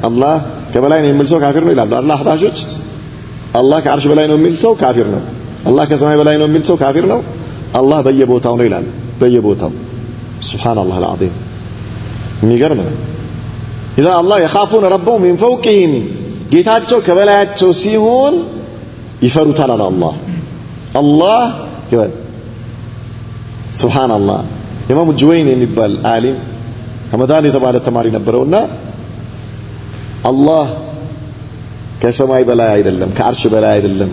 አላህ ከበላይ ነው የሚል ሰው ካፊር ነው ይላሉ። አላህ አህባሾች አላህ ከአርሽ በላይ ነው የሚል ሰው ካፊር ነው፣ አላህ ከሰማይ በላይ ነው የሚል ሰው ካፊር ነው፣ አላህ በየቦታው ነው ይላሉ። በየቦታው سبحان الله العظيم የሚገርም ነው። إذا አላህ يخافون ربهم من فوقهم ጌታቸው ከበላያቸው ሲሆን ይፈሩታል አለ አላህ። አላህ ይበል سبحان الله። ኢማሙ ጁወይኒ የሚባል ዓሊም ሐመዳን የተባለ ተማሪ ነበረውና አላህ ከሰማይ በላይ አይደለም፣ ከአርሽ በላይ አይደለም፣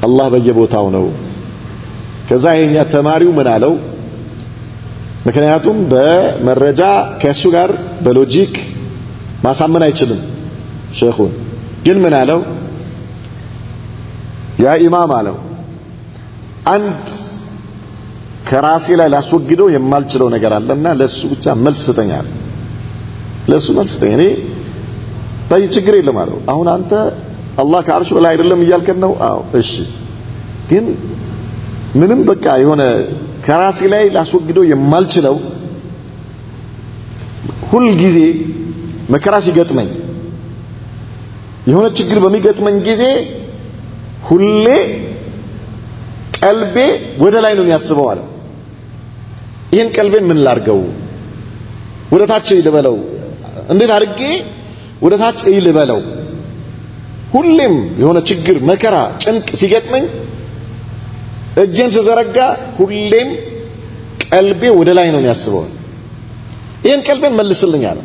አላህ በየቦታው ነው። ከዛ ይሄኛ ተማሪው ምን አለው? ምክንያቱም በመረጃ ከእሱ ጋር በ logic ማሳመን አይችልም ሼኹን። ግን ምን አለው? ያ ኢማም አለው፣ አንድ ከራሴ ላይ ላስወግደው የማልችለው ነገር አለና ለሱ ብቻ መልስ ስጠኝ አለ። ለሱ መልስ ስጠኝ። እኔ ታይ ችግር የለም አለው። አሁን አንተ አላህ ከአርሽ በላይ አይደለም እያልከን ነው? አዎ እሺ። ግን ምንም በቃ የሆነ ከራሴ ላይ ላስወግደው የማልችለው ሁል ጊዜ መከራ ሲገጥመኝ የሆነ ችግር በሚገጥመኝ ጊዜ ሁሌ ቀልቤ ወደ ላይ ነው የሚያስበው አለ። ይህን ቀልቤን ምን ላርገው? ወደ ታች ልበለው? እንዴት አድርጌ ወደ ታች ልበለው? ሁሌም የሆነ ችግር፣ መከራ፣ ጭንቅ ሲገጥመኝ እጄን ስዘረጋ ሁሌም ቀልቤ ወደ ላይ ነው የሚያስበው። ይህን ቀልቤን መልስልኝ አለ።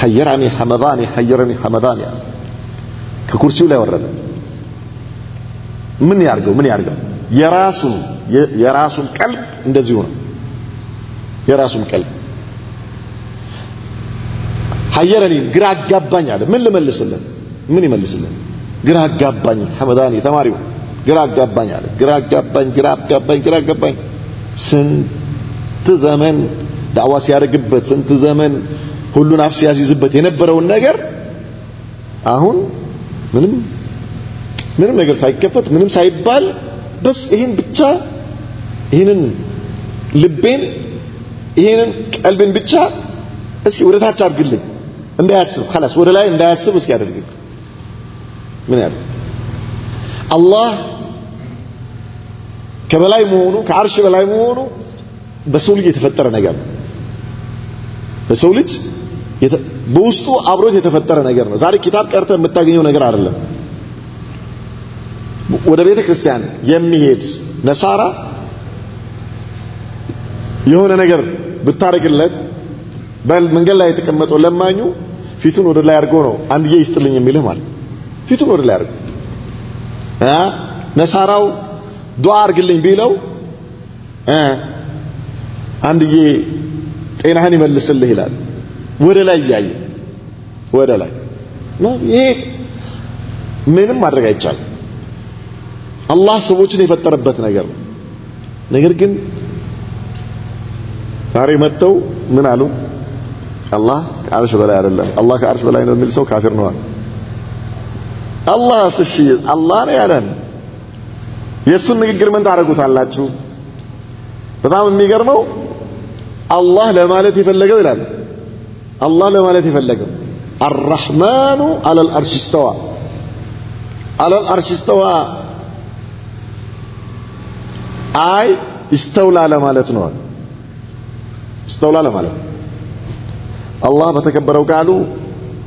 حيرني ሐመዳኒ حيرني ሐመዳኒ አለ። ከኩርሲው ላይ ወረደ። ምን ያርገው? ምን ያርገው? የራሱን ቀልብ እንደዚሁ ነው። የራሱን ቀልብ حيرني ግራ አጋባኝ አለ። ምን ልመልስልህ? ምን ይመልስልህ? ግራ አጋባኝ ሐመዳኒ ተማሪው ግራ አጋባኝ አለ። ግራ አጋባኝ፣ ግራ አጋባኝ፣ ግራ አጋባኝ። ስንት ዘመን ዳዕዋ ሲያደርግበት ስንት ዘመን ሁሉን አፍ ሲያስይዝበት የነበረውን ነገር አሁን ምንም ምንም ነገር ሳይከፈት ምንም ሳይባል በስ ይሄን ብቻ ይሄንን ልቤን ይሄንን ቀልቤን ብቻ እስኪ ወደ ታች አድርግልኝ እንዳያስብ خلاص ወደ ላይ እንዳያስብ እስኪ አድርግልኝ። ምን ያድርግ? አላህ ከበላይ መሆኑ ከአርሽ በላይ መሆኑ በሰው ልጅ የተፈጠረ ነገር ነው። በሰው ልጅ በውስጡ አብሮት የተፈጠረ ነገር ነው። ዛሬ ኪታብ ቀርተህ የምታገኘው ነገር አይደለም። ወደ ቤተ ክርስቲያን የሚሄድ ነሳራ የሆነ ነገር ብታደርግለት በመንገድ ላይ የተቀመጠው ለማኙ ፊቱን ወደ ላይ አድርጎ ነው አንድዬ ይስጥልኝ የሚልህ ማለት ፊቱን ወደ ላይ አድርጎ እ ነሳራው ዱዓ አድርግልኝ ቢለው እ አንድዬ ጤናህን ይመልስልህ ይላል። ወደ ላይ እያየ ወደ ላይ ይሄ ምንም ማድረግ አይቻልም። አላህ ሰዎችን የፈጠረበት ነገር ነው። ነገር ግን ዛሬ መጥተው ምን አሉ? አላህ ከአርሽ በላይ አይደለም፣ አላህ ከአርሽ በላይ ነው የሚል ሰው ካፊር ነው አሉ። አላህ እሺ አላህ ነው ያለን። የእሱን ንግግር ምን ታደርጉታላችሁ? በጣም የሚገርመው አላህ ለማለት የፈለገው ይላል። አላህ ለማለት የፈለገው الرحمن على العرش استوى على العرش استوى አይ استولى ለማለት ነው። استولى ለማለት ነው። አላህ በተከበረው ቃሉ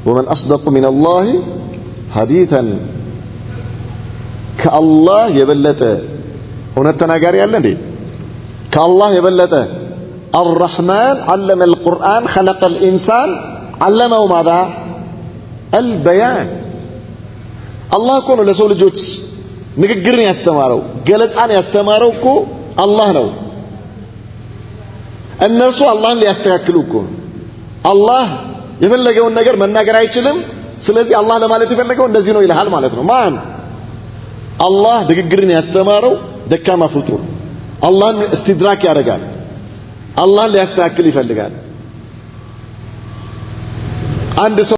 ومن أصدق من الله حديثا ከአላህ የበለጠ እውነት ተናጋሪ አለ እንዴ? ከአላህ የበለጠ الرحمن علم القرآن خلق الإنسان علمه ماذا البيان። አላህ እኮ ነው ለሰው ልጆች ንግግርን ያስተማረው ገለጻን ያስተማረው እኮ አላህ ነው። እነርሱ አላህን ሊያስተካክሉ እኮ ነው። አላህ የፈለገውን ነገር መናገር አይችልም። ስለዚህ አላህ ለማለት የፈለገው እንደዚህ ነው ይልሃል ማለት ነው። ማን አላህ ንግግርን ያስተማረው ደካማ ፍጡር አላህን استدراك ያደርጋል። አላህን ሊያስተካክል ይፈልጋል። አንድ ሰው